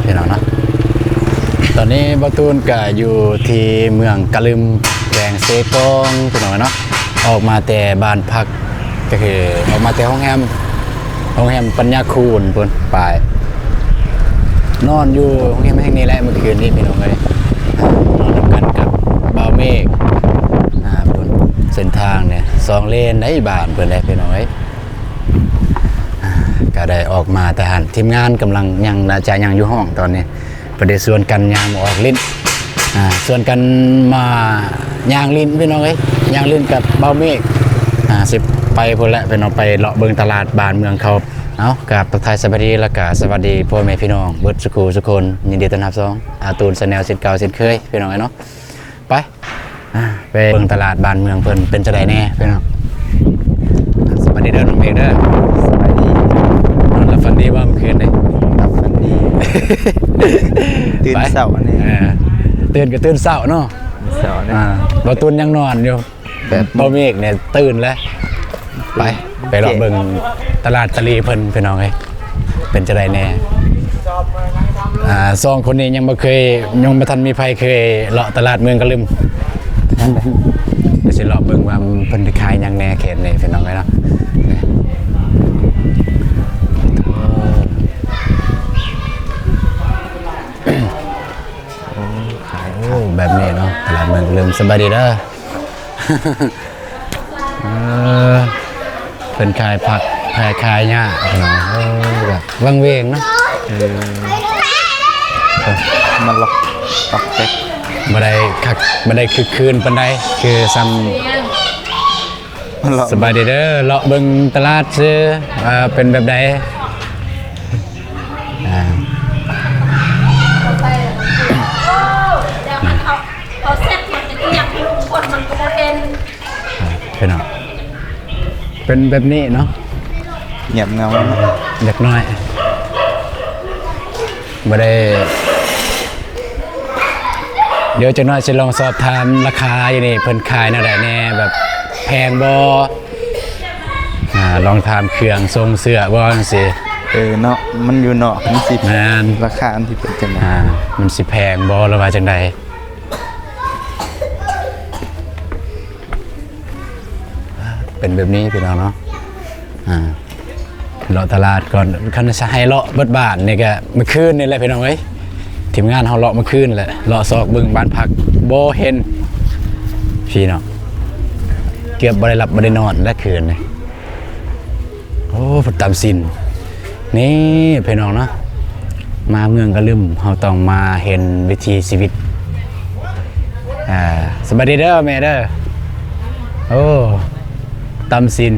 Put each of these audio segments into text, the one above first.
ພີ່ນ້ອງເນາະ. ຕອນນີ້ບ່າວຕູນກະຢູ່ທີ່ເມືອງກະລຶມ ແຂວງເຊກອງ ພີ່ນ້ອງເນາະ. ອອກມາແຕ່ບ້ານພັກ ກະຄືອອກມາແຕ່ໂຮງແຮມ ໂຮງແຮມປັນຍາຄູນພຸ້ນ ໄປນອນຢູ່ໂຮງແຮມແຫ່ງນີ້ແຫຼະມື້ຄືນນີ້ ພີ່ນ້ອງເອີຍ. ນອນນຳກັນກັບບ່າວເມກ ອ່າ ພຸ້ນ ເສັ້ນທາງນີ້ສອງເລນໃດ໋ ບ້ານເພິ່ນໃດ໋ ພີ່ນ້ອງເອີຍ. ອ່າ ກະໄດ້ອອກມາແຕ່ຫັ້ນ ທີມງານກຳລັງຍັງ ໜ້າຈະຍັງຢູ່ຫ້ອງຕອນນີ້ ເພິ່ນໄດ້ຊວນກັນຍ່າງມາອອກຫຼິ້ນ ອ່າ ຊວນກັນມາຍ່າງຫຼິ້ນ ພີ່ນ້ອງເອີຍ ຍ່າງຫຼິ້ນກັບບ່າວເມກ. ອ່າ ຊິໄປພຸ້ນແຫຼະ ພີ່ນ້ອງ ໄປເລາະເບິ່ງຕະຫຼາດບ້ານເມືອງເຂົາ. ເອົາ ກາບທັກທາຍສະບາຍດີ ແລ້ວກະສະຫວັດດີພໍ່ແມ່ພີ່ນ້ອງເບິດສູ່ຄູ່ສູ່ຄົນ. ຍິນດີຕ້ອນຮັບຊ່ອງອາຕູນແຊນແນວ ເຊັ່ນເກົ່າເຊັ່ນເຄີຍ ພີ່ນ້ອງເອີຍເນາະ. ໄປ ອ່າ ໄປເບິ່ງຕະຫຼາດບ້ານເມືອງເພິ່ນເປັນຈັ່ງໃດແດ່ພີ່ນ້ອງ. ສະບາຍດີເດີນ້ອງເມກເດີ. ສະບາຍດີ. ນອນຫຼັບຝັນດີບໍ່ມື້ຄືນນີ້? ຫຼັບຝັນດີ. ຕື່ນເຊົ້ານີ້ ເອີ ຕື່ນກະຕື່ນເຊົ້າເນາະ ເຊົ້ານີ້. ອ່າ ບ່າວຕູນຍັງນອນຢູ່ ແບບ ບ່າວເມກນີ້ຕື່ນແລ້ວ. ໄປ ໄປເລາະເບິ່ງຕະຫຼາດຕະຫຼີ່ເພິ່ນ ພີ່ນ້ອງເອີຍ ເປັນຈັ່ງໃດແດ່. ອ່າ ສອງຄົນນີ້ຍັງບໍ່ເຄີຍ ຍັງບໍ່ທັນມີໃຜເຄີຍເລາະຕະຫຼາດເມືອງກະລຶມ. ດຽວຊິເລາະເບິ່ງວ່າເພິ່ນໄດ້ຂາຍຫຍັງແດ່ເຂດນີ້ ພີ່ນ້ອງເອີຍເນາະ. ໂອ້ ຂາຍ ໂອ້ ແບບນີ້ເນາະ ຕະຫຼາດເມືອງກະລຶມ. ສະບາຍດີເດີ. ເອີ ເພິ່ນຂາຍຜັກ ຂາຍ ຂາຍຫຍ້າເນາະ. ເອີ ແບບວັງເວງເນາະ. ເອີ ມັນລັອກ ລັອກແຕັກ ບໍ່ໄດ້ຄັກ ບໍ່ໄດ້ຄຶກຄື້ນປານໃດ ຄືສ່ຳ ມັນລັອກ. ສະບາຍດີເດີ ເລາະເບິ່ງຕະຫຼາດຊື່ ວ່າເປັນແບບໃດ. ອ່າ ເອົາໃສ່ ເອົາເຊັດ ມັນຈະກຽມ ຄົນມັນກະບໍ່ເຫັນ ພີ່ນ້ອງ ເປັນແບບນີ້ເນາະ. ງຽບເຫງົາເນາະ ເດັກນ້ອຍ ບໍ່ໄດ້ ດຽວຈັກໜ້ອຍຊິລອງສອບຖາມລາຄາຢູ່ນີ້ ເພິ່ນຂາຍແນວໃດແດ່ ແບບແພງບໍ່? ອ່າ ລອງຖາມເຄື່ອງຊົງເສື້ອບໍ່ ຈັ່ງຊີ້. ເອີເນາະ ມັນຢູ່ນອກ ມັນຊິ ແມ່ນ ລາຄາມັນຊິເປັນຈັ່ງໃດ ອ່າ ມັນຊິແພງບໍ່ ຫຼືວ່າຈັ່ງໃດ? ເປັນແບບນີ້ພີ່ນ້ອງເນາະ. ອ່າ ເລາະຕະຫຼາດກ່ອນ ຄັນຈະໃຫ້ເລາະເບິດບ້ານນີ້ກະມື້ຄືນນີ້ແຫຼະ ພີ່ນ້ອງເອີຍ. ທີມງານເຮົາເລາະມື້ຄືນແຫຼະ ເລາະຊອກເບິ່ງບ້ານພັກ ບໍ່ເຫັນ ພີ່ນ້ອງ ເກືອບບໍ່ໄດ້ຫຼັບບໍ່ໄດ້ນອນແຫຼະຄືນນີ້. ໂອ້ ເພິ່ນຕຳຊີ້ນ ນີ້ພີ່ນ້ອງເນາະ ມາເມືອງກະລຶມ ເຮົາຕ້ອງມາເຫັນວິຖີຊີວິດ. ອ່າ ສະບາຍດີເດີແມ່ເດີ. ໂອ້ ຕຳຊີ້ນ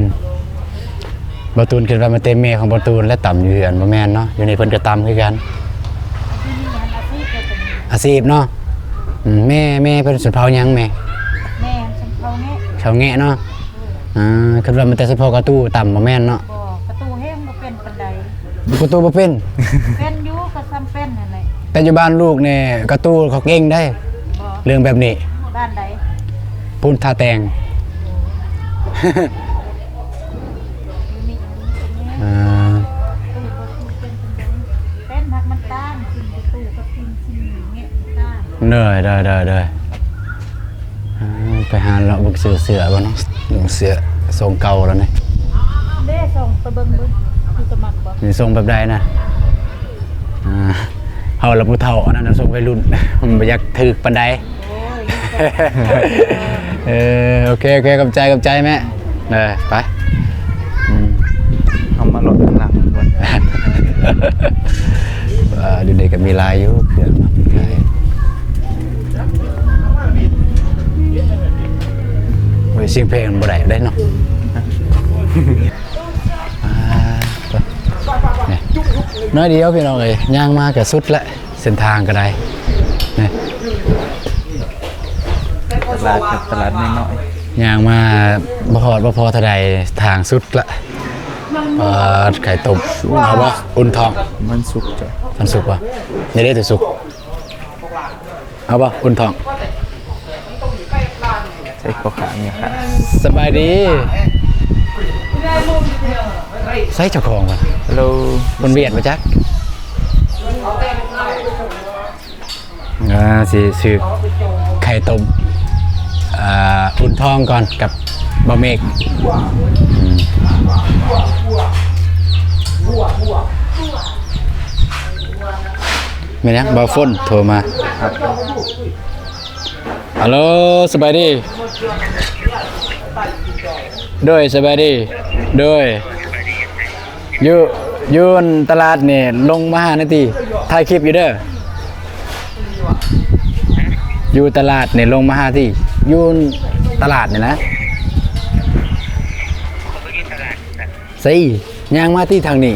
ບ່າວຕູນຄິດວ່າມາແຕ່ແມ່ຂອງບ່າວຕູນແລະຕຳຢູ່ເຮືອນ ບໍ່ແມ່ນເນາະ ຢູ່ນີ້ເພິ່ນກະຕຳຄືກັນ. ອາຊີບເນາະ. ອືມ ແມ່ ແມ່ເພິ່ນຊົນເຜົ່າຫຍັງແມ່? ແມ່ຊົນເຜົ່າແງະ ເຜົ່າແງະເນາະ. ອ່າ ຄິດວ່າມາແຕ່ສະເພາະກະຕູ້ຕຳ ບໍ່ແມ່ນເນາະ? ບໍ່ ກະຕູ້ແຮງບໍ່ເປັນປານໃດ. ກະຕູ້ບໍ່ເປັນ? ເປັນຢູ່ ກະສ່ຳເປັນຫັ້ນແຫຼະ. ແຕ່ຢູ່ບ້ານລູກນີ້ກະຕູ້ເຂົາເກັ່ງໄດ໋ ບໍ່ ເລື່ອງແບບນີ້. ບ້ານໃດ? ພຸ້ນ ທ່າແຕງ. ອ່າ ເປັນຜັກມັນຕານ ກິນກະຕູ້ກັບກິນຊິ້ນແງະມັນຕານ. ໂດຍ ໂດຍ ໂດຍ ໂດຍ. ອ່າ ໄປຫາເລາະເບິ່ງຊື້ເສື້ອບໍ່ເນາະ ນຸ່ງເສື້ອຊົງເກົ່າແລ້ວນີ້. ເດ້ ສົ່ງໄປເບິ່ງເບິ່ງ ຄືຈະມັກບໍ່? ນີ້ຊົງແບບໃດນະ? ອ່າ ເຮົາລະຜູ້ເຖົ້າ ອັນນັ້ນນະຊົງໄວລຸ້ນ ມັນບໍ່ຢາກຖືກປານໃດ. ໂອ້ຍ ເອີ ໂອເຄ ໂອເຄ ຂອບໃຈ ຂອບໃຈແມ່. ເອີ ໄປ ອືມ ເຮົາມາເລາະທາງຫຼັງກ່ອນ. ເອີ ຢູ່ນີ້ກະມີຫຼາຍຢູ່ເຄື່ອງເນາະ ຂາຍ. ໂອ້ຍ ສຽງເພງມັນບໍ່ໄດ້ເດ້ເນາະ. ອ່າ ນີ້ ໜ້ອຍດຽວພີ່ນ້ອງເອີຍ ຍ່າງມາກະສຸດແລ້ວ ເສັ້ນທາງກະໄດ້ ນີ້ ຕະຫຼາດກະຕະຫຼາດນ້ອຍໆ ຍ່າງມາບໍ່ຮອດບໍ່ພໍເທົ່າໃດ ທາງສຸດລະ. ປາດ ໄຂ່ຕົ້ມ ເອົາບໍ່? ອຸ່ນທ້ອງ ມັນສຸກຈ້ະ ມັນສຸກບໍ່? ນີ້ເດ້ ໂຕສຸກ. ເອົາບໍ່? ອຸ່ນທ້ອງ. ໃສ່ເຂົ້າຂ້າງນີ້ຄ່ະ. ສະບາຍດີ. ໃສເຈົ້າຂອງວະ? ຮັລໂຫຼ. ຄົນຫວຽດບໍ່ຈັກ. ອ່າ ຊິຊື້ໄຂ່ຕົ້ມ ອ່າ ອຸ່ນທ້ອງກ່ອນກັບບ່າວເມກ. ອືມ ແມ່ນຫຍັງ? ບ່າວຝົນໂທມາ. ຮັລໂຫຼ ສະບາຍດີ. ໂດຍ ສະບາຍດີ. ໂດຍ ຢູ່ ຢູ່ຕະຫຼາດນີ້ ລົງມາຫາໜ້ອຍຕິ ຖ່າຍຄລິບຢູ່ເດີ. ຢູ່ຕະຫຼາດນີ້ ລົງມາຫາຕິ ຢູ່ຕະຫຼາດນີ້ນະ. ໃສ ຍ່າງມາຕິທາງນີ້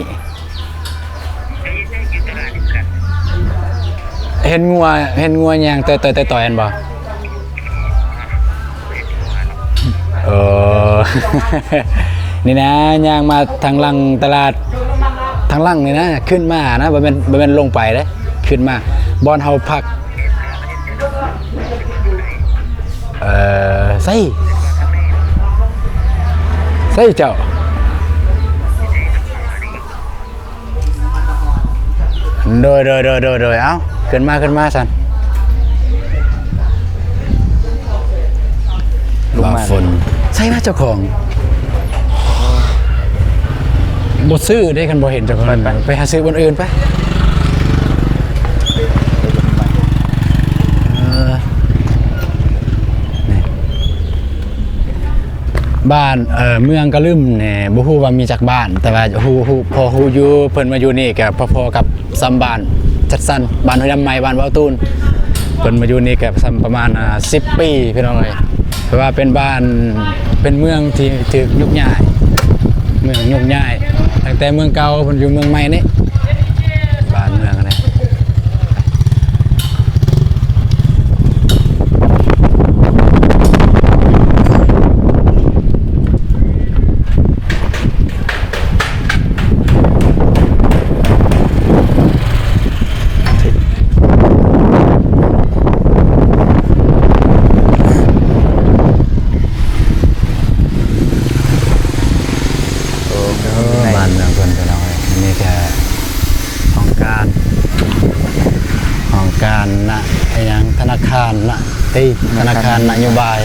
ເຫັນງົວ ເຫັນງົວຍ່າງຕ່ອຍໆ ຕ່ອຍໆ ຫັ້ນບໍ່? ເອີ ນີ້ນະ ຍ່າງມາທາງຫຼັງຕະຫຼາດ ທາງຫຼັງນີ້ນະ ຂຶ້ນມານະ ບໍ່ແມ່ນ ບໍ່ແມ່ນລົງໄປເດ້ ຂຶ້ນມາບ່ອນເຮົາພັກ. ເອີ ໃສ ໃສເຈົ້າ? ໂດຍ ໂດຍ ໂດຍ ໂດຍ ໂດຍ ເອົ້າ ຂຶ້ນມາ ຂຶ້ນມາຊັ້ນ. ລົງມາ ບ່າວຝົນ ໃສວ່າເຈົ້າຂອງ ບໍ່ຊື້ເດ້ ຄັນບໍ່ເຫັນເຈົ້າຂອງ. ໄປ ໄປ ໄປຫາຊື້ບ່ອນອື່ນໄປ. ເອີ ນີ້ ບ້ານ ເອີ ເມືອງກະລຶມນີ້ ບໍ່ຮູ້ວ່າມີຈັກບ້ານ ແຕ່ວ່າຮູ້ ຮູ້ ພໍຮູ້ຢູ່. ເພິ່ນມາຢູ່ນີ້ກະພໍໆ ກັບສ່ຳບ້ານຈັດສັນ ບ້ານຫ້ວຍດຳໃໝ່ ບ້ານເວົ້າຕູນ. ເພິ່ນມາຢູ່ນີ້ກະສ່ຳປະມານ ອ່າ ສິບປີ ພີ່ນ້ອງເອີຍ. ເພາະວ່າເປັນບ້ານ ເປັນເມືອງທີ່ຖືກໂຍກຍ້າຍ ເມືອງໂຍກຍ້າຍ ຕັ້ງແຕ່ເມືອງເກົ່າ ເພິ່ນຢູ່ເມືອງໃໝ່ນີ້ ບ້ານເມືອງຫັ້ນນະ. ໂອ້ ບ້ານເມືອງເພິ່ນ ພີ່ນ້ອງເອີຍ. ອັນນີ້ກະຫ້ອງການ ຫ້ອງການນະ ອີຫຍັງ ທະນາຄານນະຕິ ທະນາຄານນະໂຍບາຍ.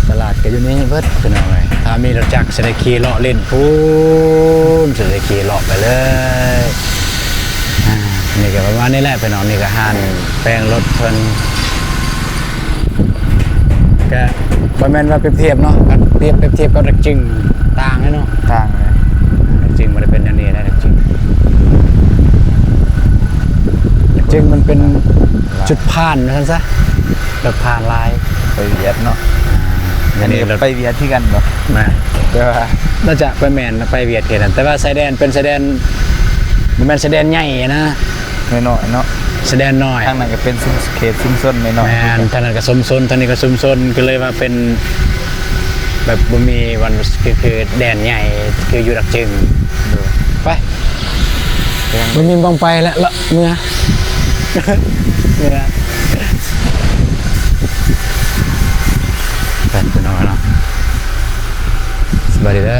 ຕະຫຼາດກະຢູ່ນີ້ເບິດ ພີ່ນ້ອງເອີຍ. ຖ້າມີລົດຈັກຊິໄດ້ຂີ່ເລາະຫຼິ້ນພຸ້ນ ຊິໄດ້ຂີ່ເລາະໄປເລີຍ. ອ່າ ນີ້ກະປະມານນີ້ແຫຼະ ພີ່ນ້ອງ. ນີ້ກະຮ້ານແປງລົດເພິ່ນ ກະບໍ່ແມ່ນວ່າປຽບທຽບເນາະ ຄັນປຽບ ປຽບທຽບກັບດັກຈຶງຕ່າງເນາະ ຕ່າງເລີຍ. ດັກຈຶງບໍ່ໄດ້ເປັນແນວນີ້ນະ ດັກຈຶງ ດັກຈຶງມັນເປັນຈຸດຜ່ານວ່າຊັ້ນຊະ ແບບຜ່ານຫຼາຍ ໄປຫວຽດເນາະ. ອ່າ ອັນນີ້ກະໄປຫວຽດຄືກັນບໍ່? ແມ່ນ ແຕ່ວ່າໜ້າຈະໄປ ແມ່ນໄປຫວຽດຄືກັນ ແຕ່ວ່າຊາຍແດນເປັນຊາຍແດນ ບໍ່ແມ່ນຊາຍແດນໃຫຍ່ນະ ນ້ອຍໆ ເນາະ ຊາຍແດນນ້ອຍ. ທາງນັ້ນກະເປັນຊຸມ ເຂດຊຸມຊົນນ້ອຍໆ. ແມ່ນ ທາງນັ້ນກະຊຸມຊົນ ທາງນີ້ກະຊຸມຊົນ ກະເລີຍວ່າເປັນແບບບໍ່ມີວັນ ຄື ຄືແດນໃຫຍ່ ຄືຢູ່ດັກຈຶງ. ໂດຍ ໄປ ບໍ່ມີໝ່ອງໄປແລ້ວ ເມືອ ເມືອ ໄປ ພີ່ນ້ອງເນາະ. ສະບາຍດີເດີ.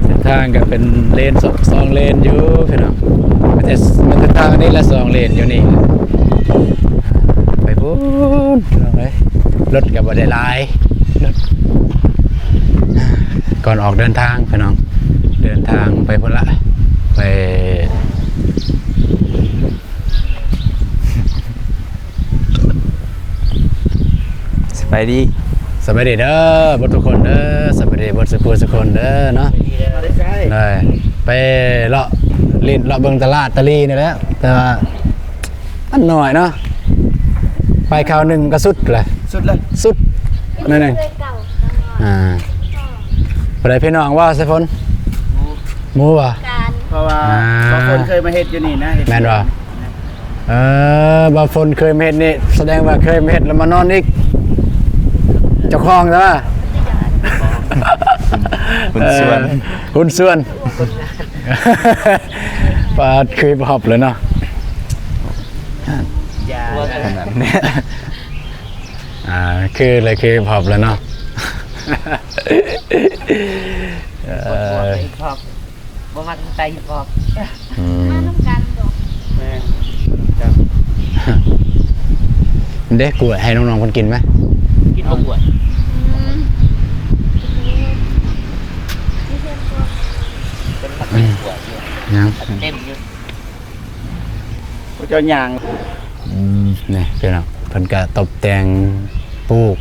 ເສັ້ນທາງກະເປັນເລນ ສອງ ສອງເລນຢູ່ພີ່ນ້ອງ. ແຕ່ ແຕ່ທາງນີ້ລະສອງເລນຢູ່ນີ້ ໄປພຸ້ນພີ່ນ້ອງເອີຍ. ລົດກະບໍ່ໄດ້ຫຼາຍ ລົດ ກ່ອນອອກເດີນທາງພີ່ນ້ອງ ເດີນທາງໄປພຸ້ນລະ ໄປ ສະບາຍດີ ສະບາຍດີເດີ ເບິດທຸກຄົນເດີ ສະບາຍດີເບິດສູ່ຜູ້ສູ່ຄົນເດີເນາະ. ໄດ້ ໄປເລາະຫຼິ້ນເລາະເບິ່ງຕະຫຼາດຕະຫຼີ່ນີ້ແຫຼະ ແຕ່ວ່າ ອັນນ້ອຍເນາະ ໄປຄາວໜຶ່ງກະສຸດແຫຼະ ສຸດເລີຍ ສຸດໜ້ອຍໜຶ່ງ. ອ່າ ບໍ່ໄດ້ພີ່ນ້ອງວ່າ ສາຍຝົນ ໝູ່ວ່າ ເພາະວ່າ ອ່າ ບ່າວຝົນເຄີຍມາເຮັດຢູ່ນີ້ນະ ເຮັດ ແມ່ນບໍ່? ເອີ ບ່າວຝົນເຄີຍມາເຮັດນີ້ ສະແດງວ່າເຄີຍມາເຮັດແລ້ວມານອນອີກ ເຈົ້າຂອງແຕ່ວ່າ ຫຸ້ນສ່ວນ ເອີ ຫຸ້ນສ່ວນ ປາດ ຄືຮິບຮອບເລີຍເນາະ ຂະໜາດນີ້ ອ່າ ຄືເລີຍ ຄືຮິບຮອບເລີຍເນາະ ເອີ ບໍ່ມັກສະໄຕຮິບຮອບ ອືມ ມານຳກັນບໍ? ແມ່ນ ເດ້ ກ້ວຍໃຫ້ນ້ອງໆເພິ່ນກິນໄໝ? ກິນບໍ່ກ້ວຍ? ອືມ ເປັນໝາກກ້ວຍຢູ່ ຍັງ ເຕັມຢູ່ ພວກເຈົ້າຍ່າງ ອືມ ນີ້ພີ່ນ້ອງ ເພິ່ນກະຕົບແຕ່ງ ປູກ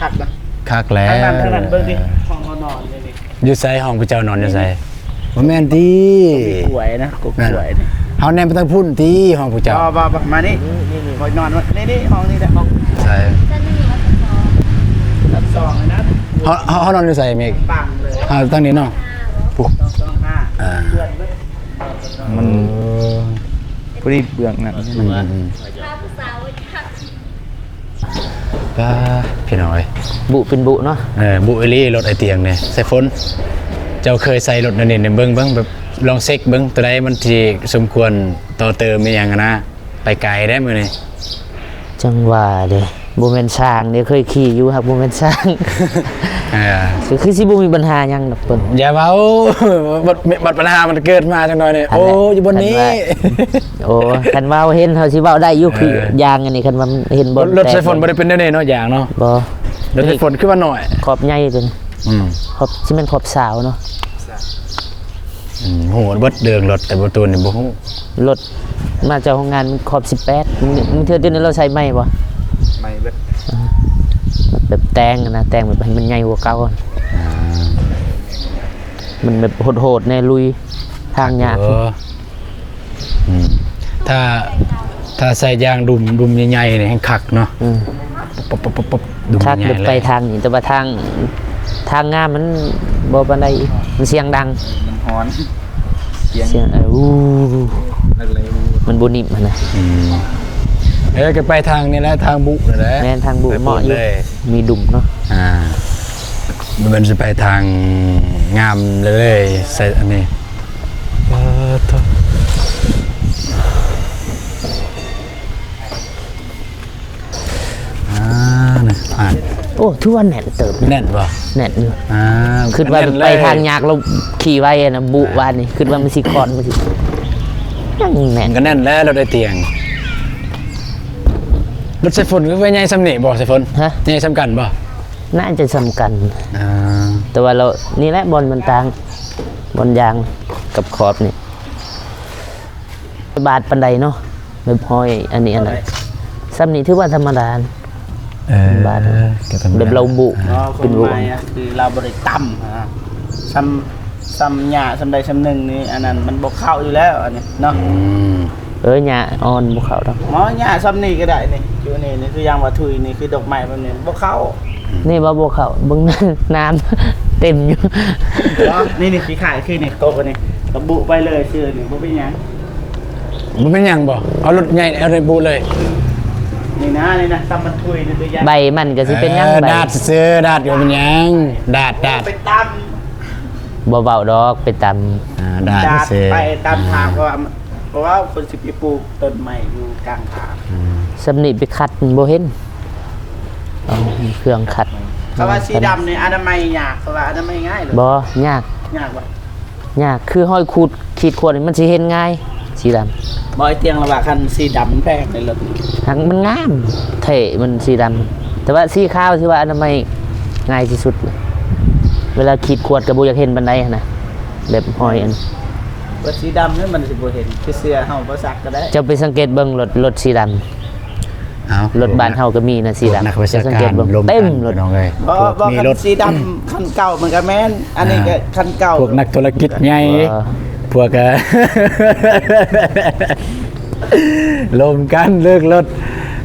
ຄັກນະ ຄັກແລ້ວ ທາງນັ້ນ ທາງນັ້ນເບິ່ງຕິ ເອີ ຫ້ອງເຮົານອນນີ້ ຢູ່ໃສ? ຫ້ອງພວກເຈົ້ານອນຢູ່ໃສ? ບໍ່ແມ່ນຕິ ກ້ວຍນະ ກ ກ້ວຍນະ ເຮົາແນມໄປທາງພຸ້ນຕິ ຫ້ອງພວກເຈົ້າ ບໍ່ ບໍ່ ມານີ້ ນີ້ ນີ້ ຂ້ອຍນອນນີ້ ນີ້ ຫ້ອງນີ້ແຫຼະ ໃສ? ຊັ້ນໜຶ່ງ ຊັ້ນສອງ ຊັ້ນສອງນະ ເຮົາ ເຮົາ ເຮົານອນຢູ່ໃສເມກ? ເຮົາທາງນີ້ເນາະ ພຸ້ນ ສອງສອງຫ້າ ອ່າ ມັນ ເອີ ພໍດີເບື້ອງນັ້ນ ອືມ ອືມ ປ້າ ພີ່ນ້ອງເອີຍ ບຸເປັນບຸເນາະ ເອີ ບຸອີ່ຫຼີ ລົດອ້າຍຕຽງນີ້ ສາຍຝົນ ເຈົ້າເຄີຍໃສ່ລົດແນວນີ້ເບິ່ງ ເບິ່ງ ແບບລອງເຊັກເບິ່ງ ໂຕໃດມັນຊິສົມຄວນຕໍ່ເຕີມອີ່ຫຍັງຫັ້ນນະ ໄປໄກເດ້ມື້ນີ້ ຈັ່ງວ່າເດ້ ບໍ່ແມ່ນຊ້າງເດ້ ເຄີຍຂີ່ຢູ່ ຫາກບໍ່ແມ່ນຊ້າງ ເອີ ຄື ຄືຊິບໍ່ມີບັນຫາຫຍັງດອກເພິ່ນ ຢ່າເວົ້າ ບັດ ບັດບັນຫາມັນເກີດມາຈັກໜ້ອຍນີ້ ໂອ້ ຢູ່ບ່ອນນີ້ ໂອ້ ຄັນວ່າເຮົາເຫັນເຮົາຊິເວົ້າໄດ້ຢູ່ ເອີ ຄືຢາງອັນນີ້ ຄັນວ່າເຫັນບໍ່ ລົດສາຍຝົນບໍ່ໄດ້ເປັນແນວນີ້ເນາະ ຢາງເນາະ ບໍ່ ລົດສາຍຝົນຄືວ່າໜ້ອຍ ຂອບໃຫຍ່ຕົວນີ້ ອືມ ຂອບ ຊິແມ່ນຂອບຊາວເນາະ ອືມ ຮູ້ເບິດເລື່ອງລົດ ແຕ່ບໍ່ ໂຕນີ້ບໍ່ຮູ້ ລົດມາຈາກໂຮງງານມັນຂອບສິບແປດ ບາງເທື່ອດຽວນີ້ລາວໃສ່ໃໝ່ບໍ່? ໃໝ່ເບິດ ແບບແຕ່ງນະ ແຕ່ງແບບໃຫ້ມັນໃຫຍ່ກວ່າເກົ່າ ອ່າ ມັນແບບໂຫດໆແດ່ ລຸຍ ທາງຍາກ ເອີ ອືມ ຖ້າ ຖ້າໃສ່ຢາງດຸມ ດຸມໃຫຍ່ໆນີ້ແຮ່ງຄັກເນາະ ອືມ ປັບໆໆໆ ດຸມໃຫຍ່ໆ ຄັກແບບໄປທາງນີ້ ແຕ່ວ່າທາງ ທາງງາມມັນບໍ່ປານໃດ ມັນສຽງດັງ ມັນຮ້ອນ ສຽງ ສຽງ ເອີ ອູ້ ມັນບໍ່ນິ້ມຫັ້ນນະ ອືມ ເອີ ກໍໄປທາງນີ້ແຫຼະ ທາງບຸນັ້ນແຫຼະ ແມ່ນ ທາງບຸເໝາະຢູ່ ມີດຸມເນາະ ອ່າ ບໍ່ແມ່ນຊິໄປທາງງາມເລີຍ ໃສ່ອັນນີ້ ປາດໂທ້ ອ່າ ນະ ຜ່ານ ໂອ້ ຖືວ່າແໜ້ນເຕີບ ແໜ້ນບໍ່? ແໜ້ນຢູ່ ອ່າ ຄິດວ່າໄປທາງຍາກ ແລ້ວຂີ່ໄວນະ ບຸວານນີ້ ຄິດວ່າມັນຊິຄ່ອນ ມັນຊິ ຍັງແໜ້ນ ມັນກໍແໜ້ນແຫຼະ ລົດອ້າຍຕຽງ ລົດສາຍຝົນຄືວ່າໃຫຍ່ສ່ຳນີ້ບໍ່ ສາຍຝົນ? ຮະ? ໃຫຍ່ສ່ຳກັນບໍ່? ໜ້າຈະສ່ຳກັນ ອ່າ ແຕ່ວ່າລາວ ນີ້ແຫຼະບ່ອນມັນຕ່າງ ບ່ອນຢາງກັບຂອບນີ້ ບາດປານໃດເນາະ ແບບຮອຍອັນນີ້ອັນນັ້ນ ສ່ຳນີ້ຖືວ່າທຳມະດາ ເອີ ບາດ ກໍທຳມະດາ ແບບລາວບຸ ອ່າ ເປັນບຸ ຄວາມໝາຍອະ ຄືລາວບໍ່ໄດ້ຕຳ ອ່າ ສ່ຳ ສ່ຳຫຍ້າສ່ຳໃດສ່ຳໜຶ່ງນີ້ ອັນນັ້ນມັນບໍ່ເຂົ້າຢູ່ແລ້ວ ອັນນີ້ເນາະ ອືມ ເອີ ຫຍ້າອ່ອນບໍ່ເຂົ້າດອກ ໝໍຫຍ້າສ່ຳນີ້ກໍໄດ້ນີ້ ຢູ່ນີ້ ນີ້ຄືຢ່າງວ່າທຸຍນີ້ ຄືດອກໄມ້ແບບນີ້ບໍ່ເຂົ້າ ນີ້ວ່າບໍ່ເຂົ້າ ເບິ່ງນ້ຳເຕັມຢູ່ ເນາະ ນີ້ ນີ້ຂີ້ຄ້າຍຄືນີ້ ຕົກອັນນີ້ ກະບຸໄປເລີຍຊື່ນີ້ ບໍ່ເປັນຫຍັງ ບໍ່ເປັນຫຍັງບໍ່? ເອົາລົດໃຫຍ່ ເອົາໄດ້ບຸເລີຍ ນີ້ນະ ນີ້ນະ ຕຳມັນທຸຍນີ້ຕົວຢ່າງ ໃບມັນກໍຊິເປັນຫຍັງ ເອີ ໃບ ດາດຊື່ໆ ດາດກໍບໍ່ເປັນຫຍັງ ດາດ ດາດ ໄປຕຳ ບໍ່ເວົ້າດອກ ໄປຕຳ ອ່າ ດາດ ດາດຊື່ໆ ໄປຕາມທາງ ອ່າ ເພາະວ່າ ເພາະວ່າເພິ່ນຊິໄປປູກຕົ້ນໄມ້ຢູ່ກາງທາງ ອ່າ ສ່ຳນີ້ໄປຂັດບໍ່ເຫັນ ເອົາເຄື່ອງຂັດ ຄຳວ່າສີດຳນີ້ອະນາໄມຍາກ ຄຳວ່າອະນາໄມງ່າຍເລີຍ ບໍ່ ຍາກ ຍາກບໍ່? ຍາກ ຄືຮອຍຂູດ ຂີດຂວດນີ້ມັນຊິເຫັນງ່າຍ ສີດຳ ບໍ່ ອ້າຍຕຽງລະວ່າຄັນສີດຳມັນແພງໃນລົດ ຫາກມັນງາມແທ້ ມັນສີດຳ ແຕ່ວ່າສີຂາວຖືວ່າອະນາໄມງ່າຍທີ່ສຸດ ເວລາຂີດຂວດກໍບໍ່ຢາກເຫັນປານໃດຫັ້ນນະ ແບບຮອຍອັນ ເບິດສີດຳນີ້ມັນຊິບໍ່ເຫັນ ຄືເສື້ອເຮົາບໍ່ຊັກກໍໄດ້ ເຈົ້າໄປສັງເກດເບິ່ງລົດ ລົດສີດຳ ເອົາ ລົດບ້ານເຮົາກໍມີນະ ສີດຳ ນັກວິຊາການລົມກັນ ເຕັມລົດ ພີ່ນ້ອງເອີຍ ບໍ່ ພວກ ບໍ່ ມີລົດສີດຳຄັນເກົ່າມັນກໍແມ່ນ ອັນນີ້ກໍ ອ່າ ຄັນເກົ່າ ພວກນັກທຸລະກິດໃຫຍ່ ເອີ ພວກ ເອີ ລົມກັນເລີກລົດ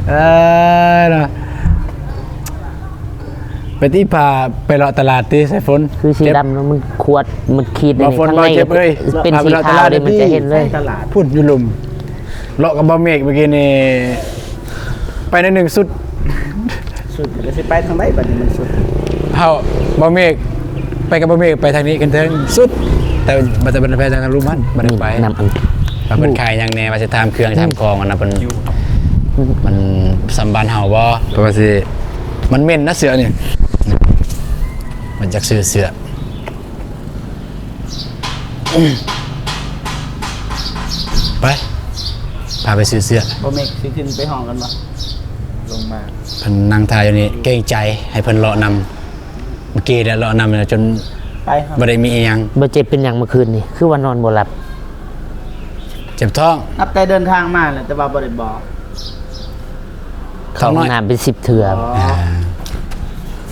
ເອີ ເນາະ ໄປຕິ ພາໄປເລາະຕະຫຼາດຕິ ສາຍຝົນ ຄືສີດຳ ມັນຂວດ ມັນຂີດ ບໍ່ຝົນ ອັນນີ້ ບໍ່ເຈັບເອີຍ ເປັນສີຂາວນີ້ ມັນຈະເຫັນເລີຍ ພຸ້ນຢູ່ລຸ່ມ ເລາະກັບບ່າວເມກມື້ກີ້ນີ້ ໄປໜ້ອຍໜຶ່ງສຸດ ສຸດ ມັນກໍຊິໄປທາງໃດບັດນີ້ມັນສຸດ ເຮົາ ບ່າວເມກ ໄປກັບບ່າວເມກ ໄປທາງນີ້ຂຶ້ນເທິງສຸດ ແຕ່ ແຕ່ບໍ່ໄດ້ໄປທາງລຸ່ມຫັ້ນ ບໍ່ໄດ້ໄປ ນີ້ນຳອັນ ວ່າເພິ່ນຂາຍຫຍັງແດ່ ວ່າຊິຖາມເຄື່ອງຖາມຂອງອັນນັ້ນ ເພິ່ນ ມັນສ່ຳບ້ານເຮົາບໍ່ ເພາະວ່າຊິ ມັນເໝັນນະເສື້ອນີ້ ມັນຢາກຊື້ເສື້ອ ໄປ ພາໄປຊື້ເສື້ອ ບໍ່ແມ່ນຊິຂຶ້ນໄປຫ້ອງກັນບໍ່? ລົງມາ ເພິ່ນນັ່ງຖ້າຢູ່ນີ້ ເກງໃຈ ໃຫ້ເພິ່ນເລາະນຳ ເມື່ອກີ້ແຫຼະ ເລາະນຳຈົນ ໄປ ບໍ່ໄດ້ມີອີ່ຫຍັງ ບໍ່ເຈັບເປັນຫຍັງເມື່ອຄືນນີ້ ຄືວ່ານອນບໍ່ຫຼັບ? ເຈັບທ້ອງ ນັບແຕ່ເດີນທາງມາແຫຼະ ແຕ່ວ່າບໍ່ໄດ້ບອກ ເຂົ້າຫ້ອງນ້ຳເປັນສິບເທື່ອ ອໍ ອ່າ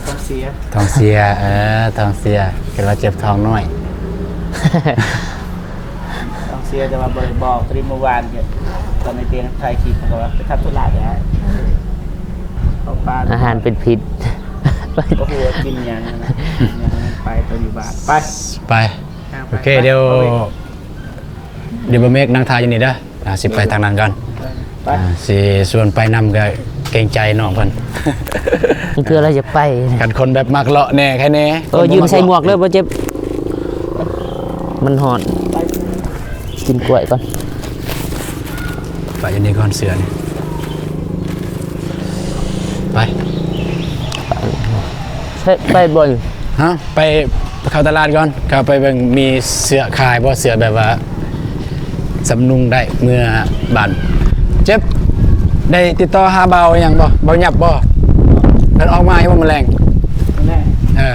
ທ້ອງເສຍ ທ້ອງເສຍ ເອີ ທ້ອງເສຍ ຄິດວ່າເຈັບທ້ອງນ້ອຍ ທ້ອງເສຍ ແຕ່ວ່າບໍ່ໄດ້ບອກ ພໍດີມື້ວານ ຕອນໃນຕຽງຖ່າຍຄລິບ ເຂົາວ່າໄປທຳທຸລະແລ້ວ ເຂົ້າປ່າ ອາຫານເປັນພິດ ບໍ່ຮູ້ວ່າກິນຫຍັງນະ ຫຍັງໄປ ໄປຢູ່ບ້ານ ໄປ ໄປ ໂອເຄ ໄປ ດຽວ ເອົາເວ ດຽວບ່າວເມກນັ່ງຖ້າຢູ່ນີ້ເດີ ອ່າ ຊິໄປທາງນັ້ນກ່ອນ ໄປ ອ່າ ຊິຊວນໄປນຳກໍເກງໃຈນ້ອງເພິ່ນ ບາງເທື່ອລາວຢາກໄປ ຄັນຄົນແບບມັກເລາະແດ່ໃຄແດ່ ເອີ ຢືມໃສ່ໝວກເດີ ບໍ່ເຈັບ ມັນຮ້ອນ ກິນກ້ວຍກ່ອນ ໄປຢູ່ນີ້ກ່ອນເສື້ອນີ້ ໄປ ເຮັດ ໄປບ່ອນ ຮະ ໄປ ໄປເຂົ້າຕະຫຼາດກ່ອນ ເຂົ້າໄປເບິ່ງມີເສື້ອຂາຍບໍ່ ເສື້ອແບບວ່າ ສຳນຸງໄດ້ເມື່ອບ້ານ ເຈັບ ໄດ້ຕິດຕໍ່ຫາບ່າວຫຍັງບໍ່? ບ່າວຫຍັບບໍ່? ເພິ່ນອອກມາຢູ່ບໍ່ມື້ແລງ? ມື້ແລງ ເອີ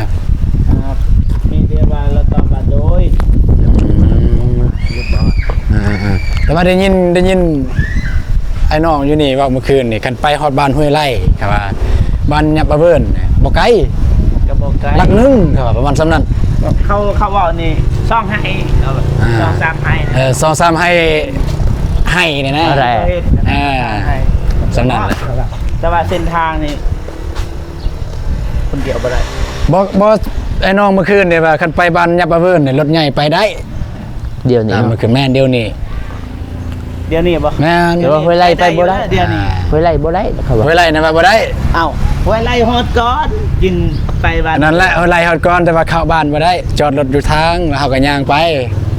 ອ່າ ມີແຕ່ວ່າລາວຕອບວ່າໂດຍ ອືມ ຮຽບຮ້ອຍ ອ່າໆ ແຕ່ວ່າໄດ້ຍິນ ໄດ້ຍິນອ້າຍນ້ອງຢູ່ນີ້ເວົ້າເມື່ອຄືນນີ້ ຄັນໄປຮອດບ້ານຫ້ວຍໄລ່ ເຂົາວ່າ ບ້ານຫຍັບອາເວີນ ບໍ່ໄກ ກໍບໍ່ໄກ ຫຼັກໜຶ່ງ ເຂົາວ່າປະມານສ່ຳນັ້ນ ເຂົາ ເຂົາເວົ້ານີ້ ສອງໄຮ່ ເຂົາວ່າ ອ່າ ສອງສາມໄຮ່ ເອີ ສອງສາມໄຮ່ ໄຮ່ນີ້ນະ ເອີ ສອງສາມໄຮ່ ສ່ຳນັ້ນແຫຼະ ແຕ່ວ່າເສັ້ນທາງນີ້ ຄົນດຽວບໍ່ໄດ້ ບໍ່ ບໍ່ ອ້າຍນ້ອງເມື່ອຄືນນີ້ວ່າ ຄັນໄປບ້ານຫຍັບອາເວີນນີ້ ລົດໃຫຍ່ໄປໄດ້ ດຽວນີ້ ອ່າ ເນາະ ມັນຄືແມ່ນດຽວນີ້ ດຽວນີ້ບໍ່? ແມ່ນ ແຕ່ວ່າຫ້ວຍໄລ່ໄປບໍ່ໄດ້ ດຽວນີ້ ອ່າ ຫ້ວຍໄລ່ບໍ່ໄດ້ ເຂົາວ່າ ຫ້ວຍໄລ່ນະວ່າບໍ່ໄດ້ ເອົ້າ ຫ້ວຍໄລ່ຮອດກ່ອນ ຈຶ່ງໄປບ້ານ ນັ້ນແຫຼະ ຫ້ວຍໄລ່ຮອດກ່ອນ ແຕ່ວ່າເຂົ້າບ້ານບໍ່ໄດ້ ຈອດລົດຢູ່ທາງ ແລ້ວເຮົາກໍຍ່າງໄປ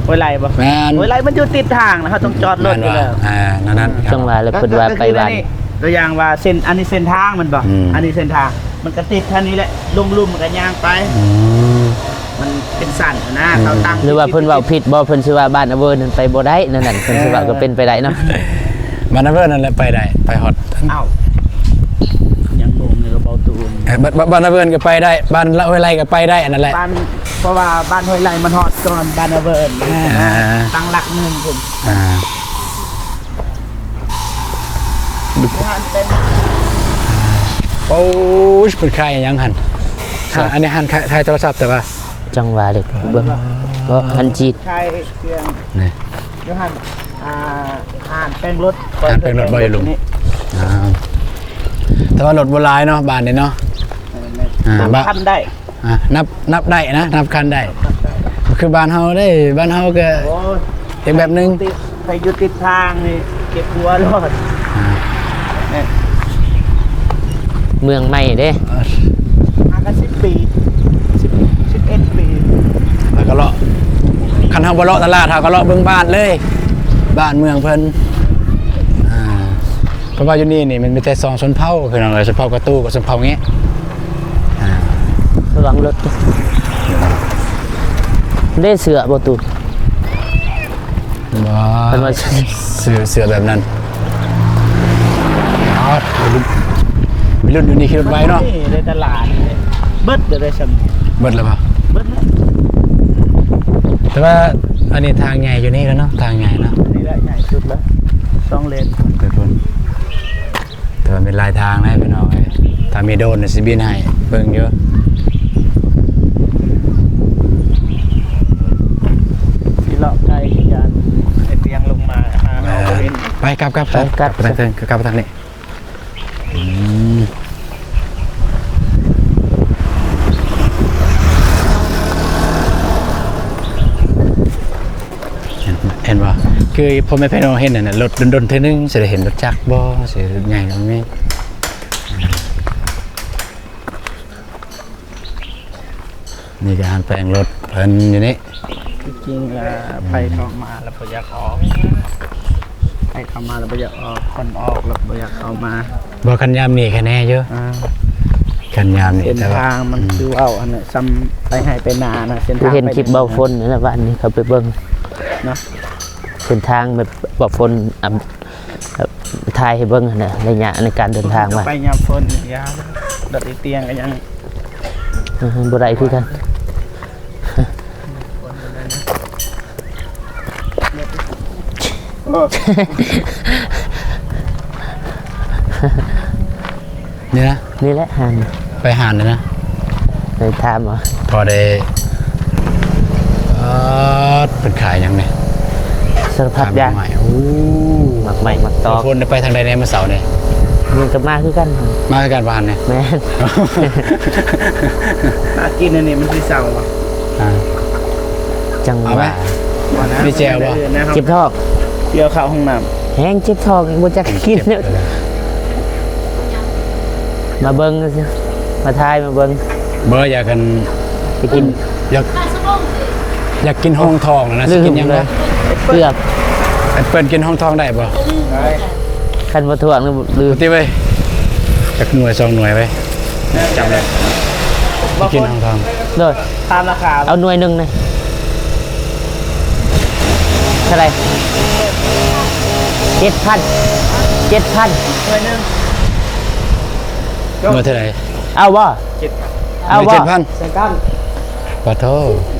ຫ້ວຍໄລ່ບໍ່? ແມ່ນ ຫ້ວຍໄລ່ມັນຢູ່ຕິດທາງນະ ເຮົາຕ້ອງຈອດລົດຢູ່ແລ້ວ ແມ່ນບໍ່? ອ່າ ນັ້ນໆ ຈັ່ງວ່າແລ້ວ ເພິ່ນວ່າໄປບ້ານ ຕົວຢ່າງວ່າເສັ້ນ ອັນນີ້ເສັ້ນທາງແມ່ນບໍ່? ອືມ ອັນນີ້ເສັ້ນທາງ ມັນກໍຕິດທາງນີ້ແຫຼະ ລົງລຸ່ມມັນກໍຍ່າງໄປ ອືມ ມັນເປັນສັນນະ ອືມ ເຂົາຕັ້ງ ຫຼືວ່າເພິ່ນເວົ້າຜິດບໍ່? ເພິ່ນຊິວ່າບ້ານອາເວີນນັ້ນໄປບໍ່ໄດ້ ນັ້ນ ນັ້ນ ເພິ່ນຊິເວົ້າ ເອີ ກໍເປັນໄປໄດ້ເນາະ ບ້ານອາເວີນນັ້ນແຫຼະໄປໄດ້ ໄປຮອດ ເອົ້າ ຍັງງົງຢູ່ກັບເບົາຕູນ ເອີ ບ້ານ ບ້ານອາເວີນກໍໄປໄດ້ ບ້ານຫ້ວຍໄລ່ກໍໄປໄດ້ ອັນນັ້ນແຫຼະ ບ້ານ ເພາະວ່າບ້ານຫ້ວຍໄລ່ມັນຮອດກ່ອນບ້ານອາເວີນ ອ່າ ຕັ້ງຫຼັກໜຶ່ງພຸ້ນ ອ່າ ໂອ້ຍ ເພິ່ນຂາຍຫຍັງຫັ້ນ? ອັນນີ້ຮ້ານຂາຍ ຂາຍໂທລະສັບ ແຕ່ວ່າ ຈັງຫວະເດັກເບິ່ງ ບໍ່ ຫັ້ນຈີດ ຂາຍເຄື່ອງ ນີ້ ຢູ່ຫັ້ນ ອ່າ ຮ້ານແປງລົດ ຮ້ານແປງລົດບໍ່ຢູ່ລຸ່ມ ນີ້ ອ່າ ແຕ່ວ່າລົດບໍ່ຫຼາຍເນາະ ບ້ານນີ້ເນາະ ເອີ ແມ່ນ ອ່າ ບ້ານ ຄັນໄດ້ ອ່າ ນັບ ນັບໄດ້ນະ ນັບຄັນໄດ້ ຄືບ້ານເຮົາເດ້ ບ້ານເຮົາກໍ ໂອ້ຍ ອີກແບບໜຶ່ງ ຕິດ ໄປຢູ່ຕິດທາງນີ້ເຈັບຫົວໂລດ ອ່າ ເອີ ເມືອງໃໝ່ເດ້ ເອີ ຫ່າງກັນສິບປີ ສິບ ສິບເອັດປີ ແລ້ວກໍເລາະ ຄັນເຮົາບໍ່ເລາະຕະຫຼາດ ເຮົາກໍເລາະເບິ່ງບ້ານເລີຍ ບ້ານເມືອງເພິ່ນ ອ່າ ເພາະວ່າຢູ່ນີ້ນີ້ມັນມີແຕ່ສອງຊົນເຜົ່າ ພີ່ນ້ອງເອີຍ ຊົນເຜົ່າກະຕູກັບຊົນເຜົ່າແງະ ອ່າ ລະວັງລົດ ເດ້ເສື້ອບໍ່ຕູ ບໍ່ ເພິ່ນວ່າເສື້ອ ເສື້ອແບບນັ້ນ ອໍ ມີລຸ້ນ ມີລຸ້ນຢູ່ນີ້ຂີ່ລົດໄວເນາະ ນີ້ໃນຕະຫຼາດນີ້ເບິດເລີຍ ເບິດແລ້ວບໍ່? ເບິດແລ້ວ ແຕ່ວ່າອັນນີ້ທາງໃຫຍ່ຢູ່ນີ້ແລ້ວເນາະ ທາງໃຫຍ່ເນາະ ນີ້ແຫຼະໃຫຍ່ສຸດແລ້ວ ສອງເລນ ໄປພຸ້ນ ແຕ່ວ່າມີຫຼາຍທາງນະພີ່ນ້ອງເອີຍ ຖ້າມີໂດຣນຊິບິນໃຫ້ເບິ່ງຢູ່ ຊິເລາະໄກຢ້ານໄອ້ຕຽງລົງມາຫາເຮົາບໍ່ເຫັນ ໄປ ກັບ ກັບ ໄປ ກັບ ກັບໄປທາງເທິງ ກັບໄປທາງນີ້ ອືມ ເຫັນ ເຫັນບໍ່? ຄືພໍ່ແມ່ພີ່ນ້ອງເຫັນນັ້ນນະ ລົດດົນໆເທື່ອໜຶ່ງ ຊິໄດ້ເຫັນລົດຈັກບໍ່ ຊິເຫັນລົດໃຫຍ່ນະ ມີ ອ່າ ນີ້ກໍຮ້ານແປງລົດເພິ່ນຢູ່ນີ້. ທີ່ຈິງແລ້ວ ອືມ ໃຜເຂົ້າມາແລ້ວບໍ່ຢາກອອກ, ໃຜເຂົ້າມາແລ້ວບໍ່ຢາກອອກ, ຄົນອອກແລ້ວບໍ່ຢາກເຂົ້າມາ. ບໍ່ ຄັນຍາມນີ້ຄະແນ່ຢູ່. ອ່າ ຄັນຍາມນີ້ ເສັ້ນທາງມັນ ແຕ່ວ່າ ຄືເວົ້າອັນນັ້ນ ຊ່ຳໄປໄຮ່ໄປນານະ, ເສັ້ນທາງ ເຫັນຄລິບເບົາຝົນນັ້ນແຫຼະ ວານນີ້ເຂົ້າໄປເບິ່ງເນາະ. ເສັ້ນທາງແບບເບົາຝົນ ອຳ ແບບຖ່າຍໃຫ້ເບິ່ງຫັ້ນນະ ໄລຍະໃນການເດີນທາງວ່າ ໄປຍາມຝົນ ຢ່າ ລົດອີຕຽງກໍຍັງ ເອີ ບໍ່ໄດ້ຄືກັນ. ນີ້ນະ ນີ້ແຫຼະຮ້ານ ໄປຮ້ານນີ້ນະ ໄປຖາມເອົາ ພໍໄດ້. ເອີ ເພິ່ນຂາຍຫຍັງນີ້? ສາລະພັດຢ່າງ. ໂອ້ ໝາກໄມ້ ໝາກຕອກ. ເພິ່ນໄປທາງໃດແດ່ມື້ເຊົ້ານີ້? ມັນກໍມາຄືກັນ. ມາຄືກັນບໍ່ຫັ້ນນີ້? ແມ່ນ. ຫາກິນອັນນີ້ມັນຊິເຊົາບໍ່? ອ່າ ຈັ່ງວ່າ. ມີແຈ່ວບໍ່? ເຈັບທ້ອງ ຊິເອົາເຂົ້າຫ້ອງນ້ຳ. ແຮງເຈັບທ້ອງ ບໍ່ຈັກກິນ. ມາເບິ່ງຊື່ໆ ມາຖ່າຍມາເບິ່ງ. ບໍ່ ຢາກ ອັນ ໄປກິນ ຢາກ ຢາກກິນຫ້ອງທອງນະ. ຊິກິນຫຍັງວະ? ເກືອບ ອັນເພິ່ນກິນຫ້ອງທອງໄດ້ບໍ່? ຄັນບໍ່ຖ້ວງ ລືມ ຕິເວີຍ ຈັກໜ່ວຍສອງໜ່ວຍໄວ້ ຈຳໄດ້. ກິນຫ້ອງທອງ ໂດຍ. ຖາມລາຄາ ເອົາໜ່ວຍໜຶ່ງນະ. ເທົ່າໃດ? ເຈັດພັນ ເຈັດພັນ. ໜ່ວຍໜຶ່ງ ໜ່ວຍເທົ່າໃດ? ເອົາບໍ່? ເຈັດພັນ. ເອົາບໍ່? ເຈັດພັນ ໃສ່ກັນ. ປະໂທ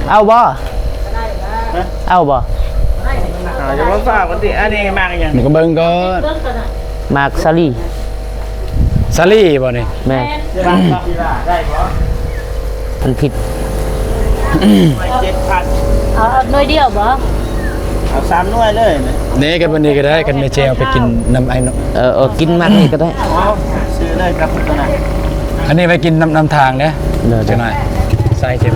ເອົາບໍ່? ຮະ? ເອົາບໍ່? ອ່າ ຢ່າມາຝາກມັນຕິ. ອັນນີ້ໝາກຫຍັງ? ມັນກໍເບິ່ງກ່ອນ. ໝາກສາລີ. ສາລີບໍ່ນີ້? ແມ່ນ. ໄດ້ບໍ່? ມັນຜິດ. ເຈັດພັນ. ເອົາ ເອົາໜ່ວຍດຽວບໍ່? ເອົາສາມໜ່ວຍເລີຍ. ນີ້ກັບອັນນີ້ກໍໄດ້ ຄັນແມ່ແຈ່ວໄປກິນນຳອ້າຍເນາະ. ເອີ ເອີ ກິນມັນນີ້ກໍໄດ້. ເອົາ ຊື້ເລີຍກັບຕົວນັ້ນ. ອັນນີ້ໄວ້ກິນນຳ ນຳທາງເດ້. ເດີ ຈັກໜ້ອຍ ໃສ່ເຈັບ.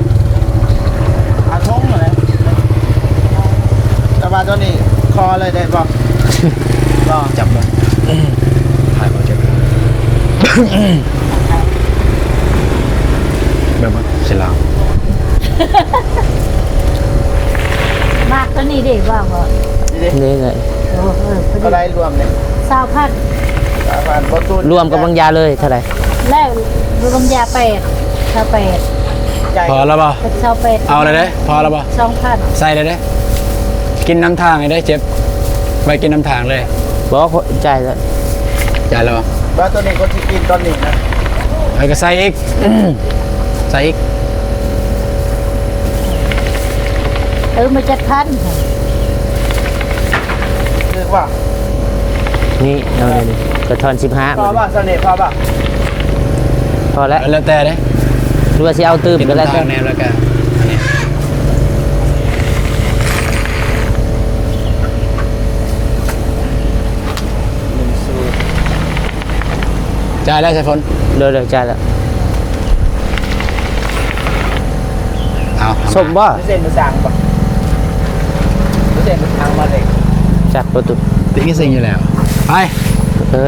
ເອົາຖົງນັ້ນແຫຼະ ແຕ່ວ່າຕົວນີ້ຂໍເລີຍໄດ້ບໍ່? ບໍ່ ຈັບເບິ່ງ ຖ່າຍບໍ່ເຈັບ. ເບິ່ງມາຊິລາວ ໝາກຕົວນີ້ເດ້ ວ່າບໍ່? ນີ້ເດ້ ນີ້ເລີຍ. ໂອ້ ເອີ ພໍດີ. ເທົ່າໃດລວມນີ້? ຊາວພັນ. ຊາວພັນ ບໍ່ ລວມກັບບາງຢາເລີຍເທົ່າໃດ? ແລ້ວລວມຢາແປດ ຊາວແປດ. ພໍແລ້ວບໍ່? ເປັນຊາວແປດ. ເອົາແລ້ວເດ້ ພໍແລ້ວບໍ່? ສອງພັນ. ໃສ່ແລ້ວເດ້ ກິນນຳທາງນີ້ເດ້ ເຈັບ ໄວ້ກິນນຳທາງເລີຍ. ບໍ່ ຂ້ອຍຈ່າຍແລ້ວ. ຈ່າຍແລ້ວບໍ່? ວ່າຕົວນີ້ກໍຊິກິນຕອນນີ້ນະ. ເອີ ກໍໃສ່ອີກ ໃສ່ອີກ. ເອີ ມາເຈັດພັນ. ຖືກບໍ່? ນີ້ ເອົາເລີຍນີ້ ກະທອນສິບຫ້າ. ພໍບໍ່? ສ່ຳນີ້ພໍບໍ່? ພໍແລ້ວ. ເອີ ແລ້ວແຕ່ເດ້ ຫຼືວ່າຊິເອົາຕື່ມກໍແລ້ວແຕ່. ແນມແລ້ວກະອັນນີ້ ໜຶ່ງສູນ. ຈ່າຍແລ້ວ ສາຍຝົນ. ໂດຍ ໂດຍ ຈ່າຍແລ້ວ. ເອົາ ສົ້ມບໍ່? ມີເສັ້ນມີສາງບໍ່? ມີເສັ້ນມີສາງບໍ່ເດ້? ຈັກປະຕູ ຕິມີສິ່ງຢູ່ແລ້ວ. ໄປ. ເອີ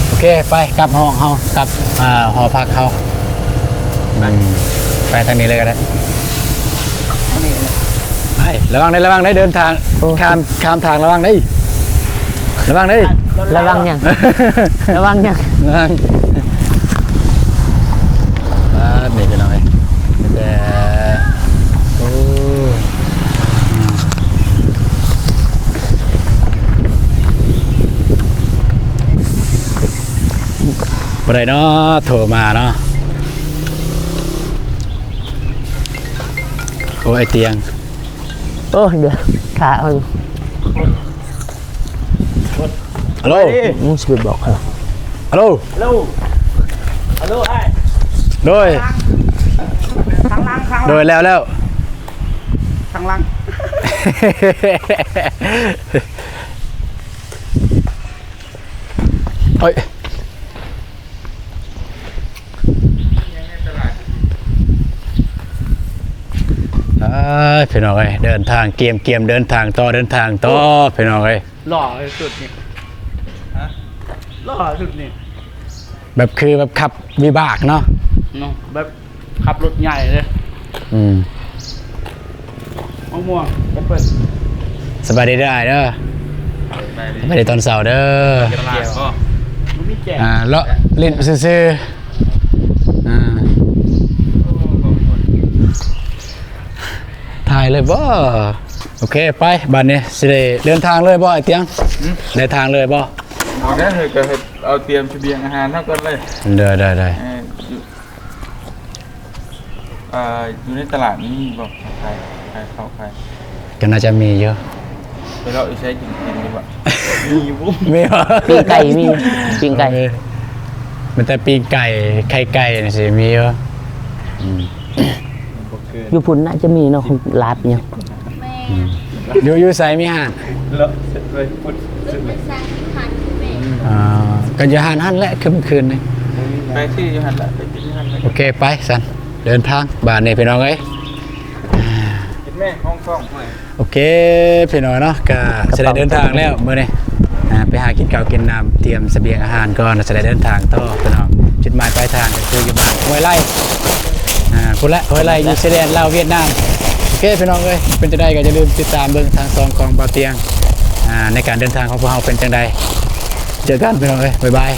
ໂອເຄ ໄປກັບຫ້ອງເຮົາ ກັບ ອ່າ ຫໍພັກເຮົາ. ໄປ ໄປທາງນີ້ເລີຍກໍໄດ້. ໄປ ລະວັງເດີ ລະວັງເດີ ເດີນທາງ ໂອ້ ຂ້າມ ຂ້າມທາງ ລະວັງເດີ ລະວັງເດີ. ລະວັງຫຍັງ? ລະວັງຫຍັງ? ລະວັງ. ອ່າ ນີ້ພີ່ນ້ອງເອີຍ ແຕ່ ໂອ້ ບໍ່ໄດ້ເນາະ ໂທມາເນາະ. ໂອ້ ອ້າຍຕຽງ. ໂອ້ ດຽວ ຖ້າເອົາຢູ່. ຮັລໂຫຼ. ໄປດີ. ມຶງຊິໄປບອກໃຜ? ຮັລໂຫຼ. ຮັລໂຫຼ ຮັລໂຫຼອ້າຍ. ໂດຍ. ທາງຫຼັງ ທາງຫຼັງ ໂດຍ ແລ້ວ ແລ້ວ ທາງຫຼັງ. ເອີຍ ເອີຍ ພີ່ນ້ອງເອີຍ ເດີນທາງ ກຽມ ກຽມເດີນທາງຕໍ່ ເດີນທາງຕໍ່. ໂອ້ ພີ່ນ້ອງເອີຍ ຫຼໍ່ສຸດນີ້ ຮະ ຫຼໍ່ສຸດນີ້ ແບບຄືແບບຂັບວິບາກເນາະ ເນາະ ແບບ ຂັບລົດໃຫຍ່ເດ້. ອືມ ມະມ່ວງ ແອັບເປິ້ນ. ສະບາຍດີເດີອ້າຍເດີ. ສະບາຍດີ ສະບາຍດີຕອນເຊົ້າເດີ. ຕະຫຼາດບໍ່? ບໍ່ມີແຈກ. ອ່າ ເລາະຫຼິ້ນຊື່ໆ. ອ່າ ຖ່າຍເລີຍບໍ່? ໂອເຄ ໄປ ບາດນີ້ຊິໄດ້ເດີນທາງເລີຍບໍ່ອ້າຍຕຽງ? ຫືມ? ໄດ້ທາງເລີຍບໍ່? ບໍ່ໄດ້ ເຮົາກໍເຮັດ ເອົາຕຽມສະບຽງອາຫານເຮົາກ່ອນເລີຍ. ໄດ້ໆໆ. ເອີ ຢູ່ ອ່າ ຢູ່ໃນຕະຫຼາດນີ້ມີບໍ່ ຂາຍ ຂາຍເຂົ້າຂາຍ? ກໍໜ້າຈະມີຢູ່. ໄປເລາະຢູ່ໃສກິນ ກິນຢູ່ບໍ່? ມີຢູ່ ມີບໍ່? ປີ້ງໄກ່ມີ ປີ້ງໄກ່ ເອີ ມີແຕ່ປີ້ງໄກ່ ໄຂ່ໄກ່ຈັ່ງຊີ້ມີຢູ່. ອືມ ຢູ່ພຸ້ນໜ້າຈະມີເນາະ ລາບຫຍັງ. ຢູ່ ຢູ່ໃສມີຮ້ານ? ເລາະໄປພຸ້ນ. ອ່າ ກໍຢູ່ຮ້ານຫັ້ນແຫຼະ ຄືມື້ຄືນນີ້. ໄປຊື້ຢູ່ຫັ້ນລະ ໄປກິນຢູ່ຫັ້ນລະ. ໂອເຄ ໄປຊັ້ນ ເດີນທາງບາດນີ້ພີ່ນ້ອງເອີຍ. ກິນແມ່ ຫ້ອງທ້ອງ. ໂອເຄພີ່ນ້ອງເນາະ ກະຊິໄດ້ເດີນທາງແລ້ວມື້ນີ້. ອ່າ ໄປຫາກິນເຂົ້າກິນນ້ຳ ຕຽມສະບຽງອາຫານກ່ອນ ແລ້ວຊິໄດ້ເດີນທາງຕໍ່ພີ່ນ້ອງ. ຈຸດໝາຍປາຍທາງກໍຄືຢູ່ບ້ານຫ້ວຍໄລ່. ອ່າ ພຸ້ນແຫຼະ ຫ້ວຍໄລ່ ຢູ່ຊາຍແດນລາວຫວຽດນາມ. ໂອເຄພີ່ນ້ອງເອີຍ ເປັນຈັ່ງໃດກໍຢ່າລືມຕິດຕາມເບິ່ງທາງຊ່ອງຂອງບ່າວຕຽງ ອ່າ ໃນການເດີນທາງຂອງພວກເຮົາເປັນຈັ່ງໃດ. ເຈີກັນພີ່ນ້ອງເອີຍ ບາຍບາຍ.